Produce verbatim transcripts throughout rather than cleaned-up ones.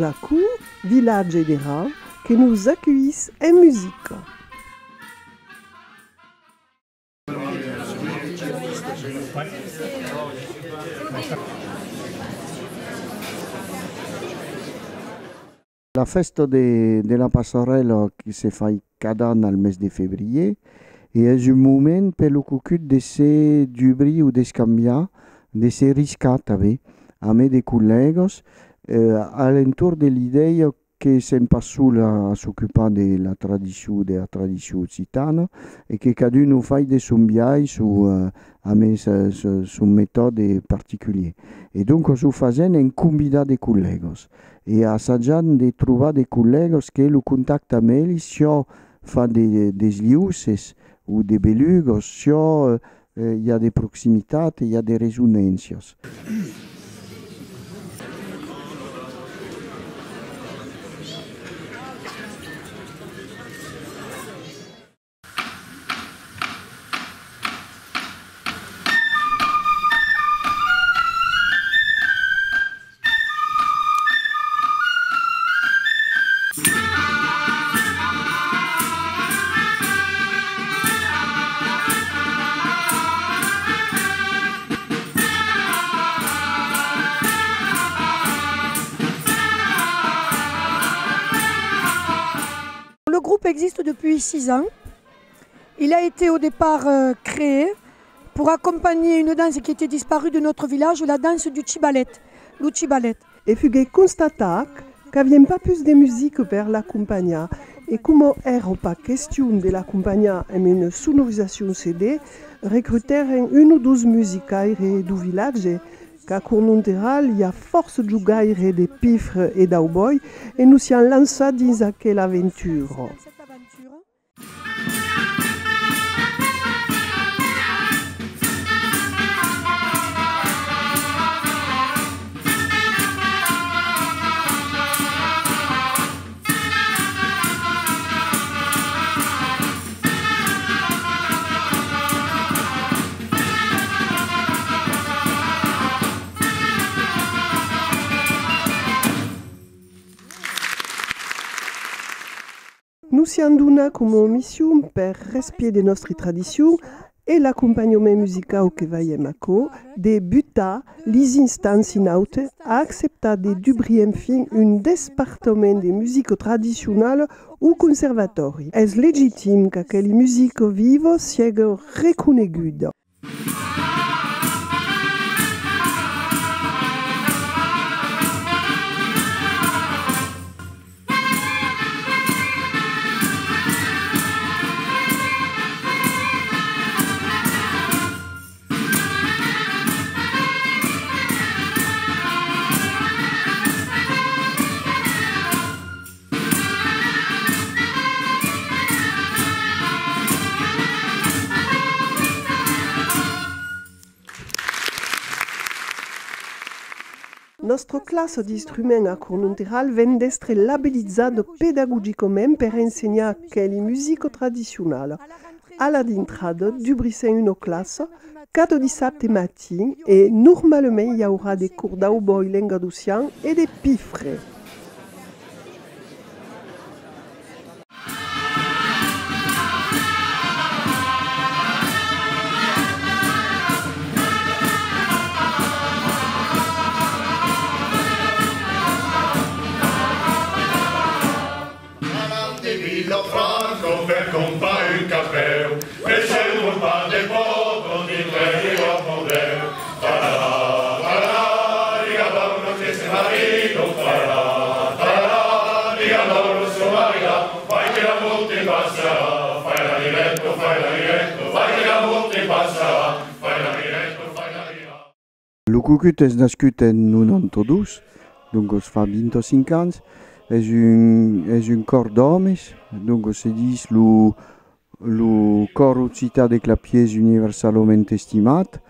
Aquò, Vilatge de Rau, que nos aculhís en musica. La fèsta de, de la passarèla que se fai cada an al mes de febrièr, e es un moment per lo cocut de se dubrir o d'escambiar, de se riscar tanben, amé de collègas, eh, a l'entorn de l'idèia que sèm pas sols a, a s'ocupar de la tradicion, de la tradicion occitana, e que cadun o fai de son biais o, eh, amé sa, sa, son metòde particulièr. E doncas o fasèm en convidar de collègas e assajant de trobar de collègas que lo contacte amb eles, siá fa de, d'esliuces o de belugas, siá, eh, i a de proximitat e i a de resonàncias. Le groupe existe depuis six ans. Il a été au départ, euh, créé pour accompagner une danse qui était disparue de notre village, la danse du cibalet, lo cibalet. E fuguèt constatat qu'aviam pas pus de musica per l'acompanhar, e coma èra pas question de l'acompanhar amb una sonorizacion C D, recrutèrem un o dos musicaires dau vilatge, qu'a Cornonterral i a fòrça jogaires de pifre e d'aubòi, e nos siam lançats dins aquela aventura. Nos siam donats coma mission per respècte de nòstri tradicions e l'acompanhament musicau que veiam aquò de butar lis instants in aute a acceptar de dubrir enfin un despartament de musica tradicionala au conservatòri. Es legitim qu'aqueli musica viva siaga reconeguda. Nòstra classa d'instruments a Cornonterral ven d'èstre labelizada pedagogicament per ensenhar aqueli musica tradicionala. A la dintrada, dubrissèm una classa cada dissabte matin e normalament i aurà de cors d'aubòi lengadocian e de pifre. Lo cocut es nascut en nonanta dos, doncas fa vint-e-cinc ans. Es un, es un còr d'òmes, doncas se ditz lo, lo còr occitan de clapièrs universalament estimat,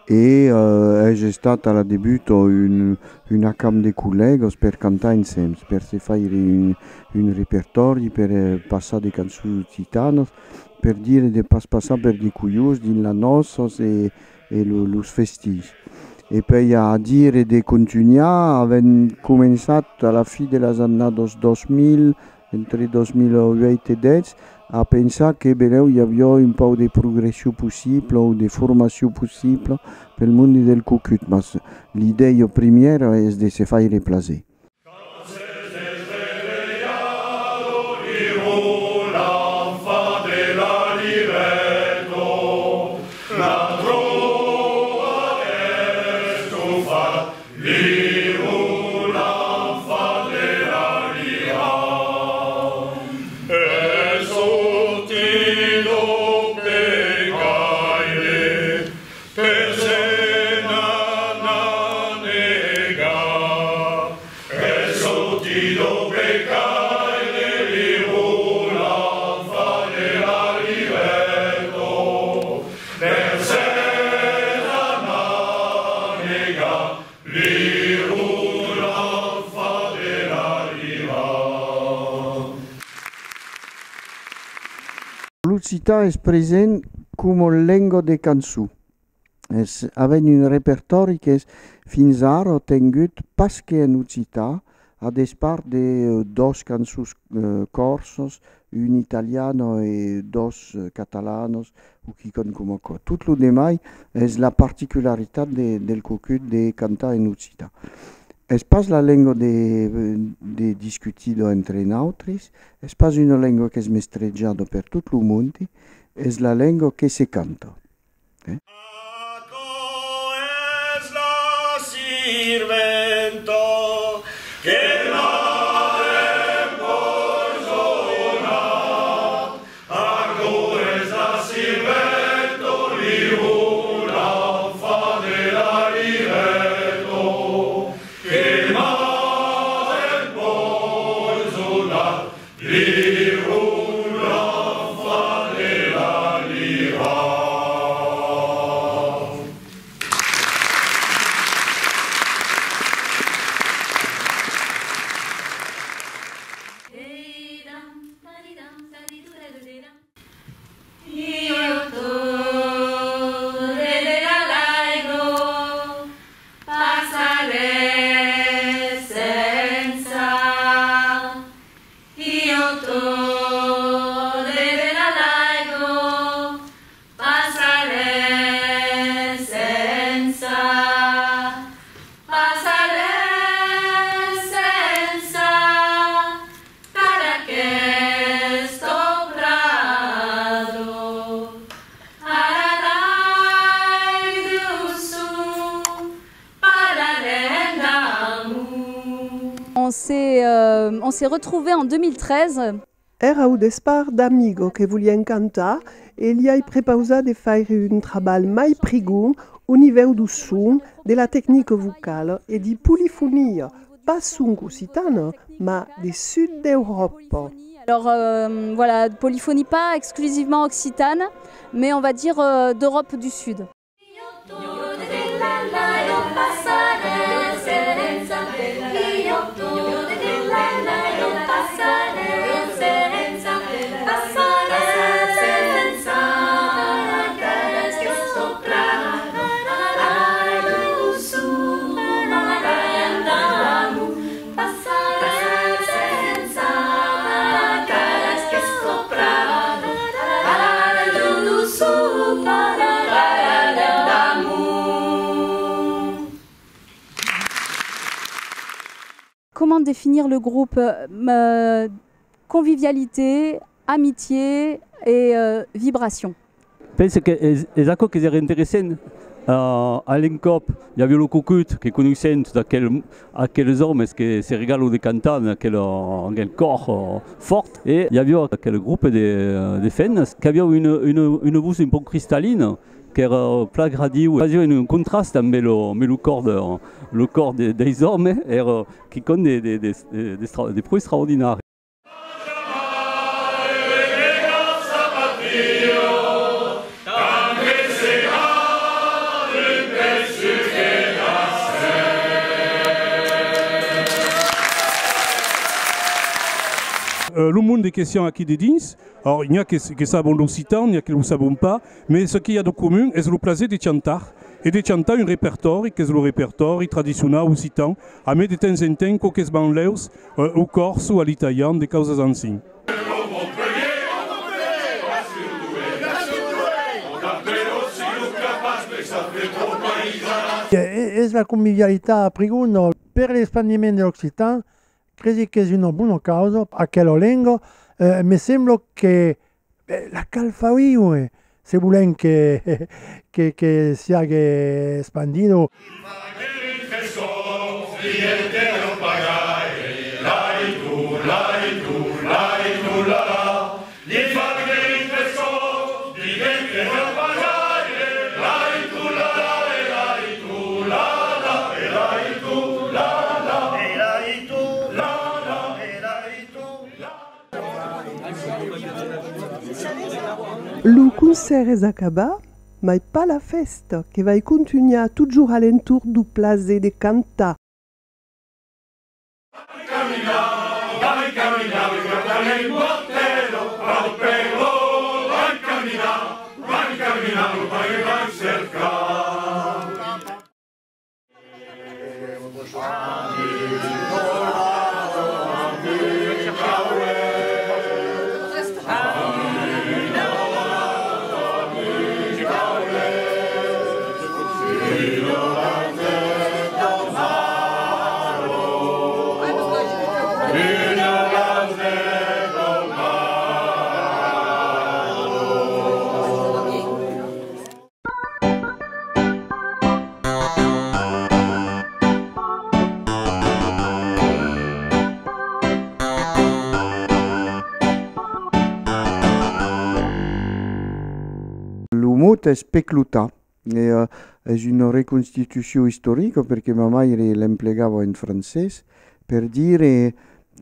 e, eh, es estat a la debuta un, un acamp de collègas per cantar ensems, per se faire un, un repertòri, per, eh, passar de cançons occitanas, per dire de pas passar per de colhons dins las nòças e, e lo, los festius. E puèi a dire de contunhar, avèm començat a la fin de las annadas dos mil, entre dos mil uèit e dètz, a pensar que benlèu i aviá un pauc de progression possibla o de formacion possibla pel monde del cocut, mas l'idèia primièra es de se faire plaser. L'occitan es present coma lenga de cançon. Es, avèm un repertòri qu'es fins ara tengut pas que en occitan, a despart de, eh, dos cançons, eh, còrsas, una italiana e dos, eh, catalanas, o quicòm coma aquò. Tot lo demai es la particularitat de, del cocut de cantar en occitan. Es pas la lenga de, de discutida entre nautres, es pas una lenga qu'es mestrejada per tot lo monde, es la lenga que se canta. Eh? Aquò es la sirventa que m'a empoisonat. Aquò es la sirventa, li, l'enfant de la Lireta, que m'a empoisonat. Passarè sensa, io tornerò a l'aigo, passarè sensa, passarè sensa per aquesta prada, ara l'aigo parlarem d'amor. On s'est, euh, on s'est retrouvés en deux mille treize. Èra au despart d'amigas que volián cantar e li ai prepausat de faire un trabalh mai prigond au nivèu dau son, de la tecnica vocala e di polifonia, pas sonque occitana, mas de sud d'Euròpa. Alors, euh, voilà, polyphonie pas exclusivement occitane, mais on va dire, euh, d'Europe du Sud. Comment définir le groupe ? Euh, convivialité, amitié et, euh, vibration. Pense que es, es aquò qu'es interessant. Euh, a l'encòp, i aviá lo cocut, que coneissèm tots aquel, aqueles òmes que se regalan de cantar en aquel, en aquel còr, euh, fòrt, e i aviá aquel grop de, de femnas qu'avián una, una, una votz un pauc cristallina, qu'èra plan agradiu, fasiá un contrast ambe lo, ambe lo còr de, lo còr de, dels òmes, èra quicòm de, de, de, de, d'extra-, de pro extraordinari. Euh, lo monde que siam aquí dedins, alors, n'i a que, que sabon l'occitan, n'i a que lo sabon pas, mais çò que i a de comun es lo plaser de chantar. E de chantar un repertòri qu'es lo repertòri tradicionau occitan, amé de temps en temps quauques banlèus, eh, o còrso, a l'italian, de causas ansin. E, e, es la convivialitat a Prigonda per l'espandiment de l'occitan. Cresi qu'es una bona causa, aquela lenga, eh, me sembla que, eh, la cal far viure, se volèm que, que, que siague espandida. Lo concèrt es acabat, mai pas la fèsta, que vai contunhar totjorn a l'entorn dau plaser de cantar. Lo mot es peclotar, e, eh, es una reconstitucion istorica, perque ma maire l'emplegava en francés per dire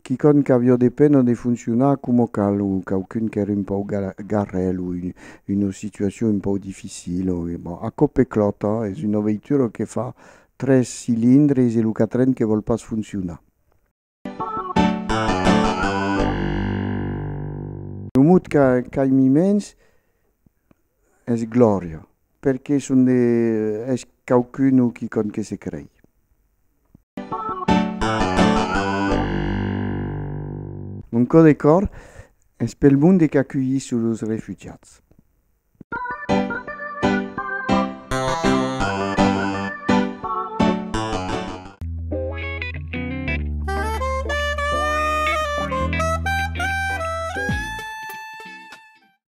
quicòm qu'aviá de pena de foncionar coma cal, o quauqu'un qu'èra un pauc ga-, garrèl, o un, una situacion un pauc dificila, e bon, aquò peclòta, es una veitura que fa tres cilindres e lo quatren que vòl pas foncionar. Lo mot qu'a-, qu'aimi mens es glòria, perque son de, es quauqu'un o quicòm que se crei. Mon còr de còr es pel monde qu'aculhís los refugiats.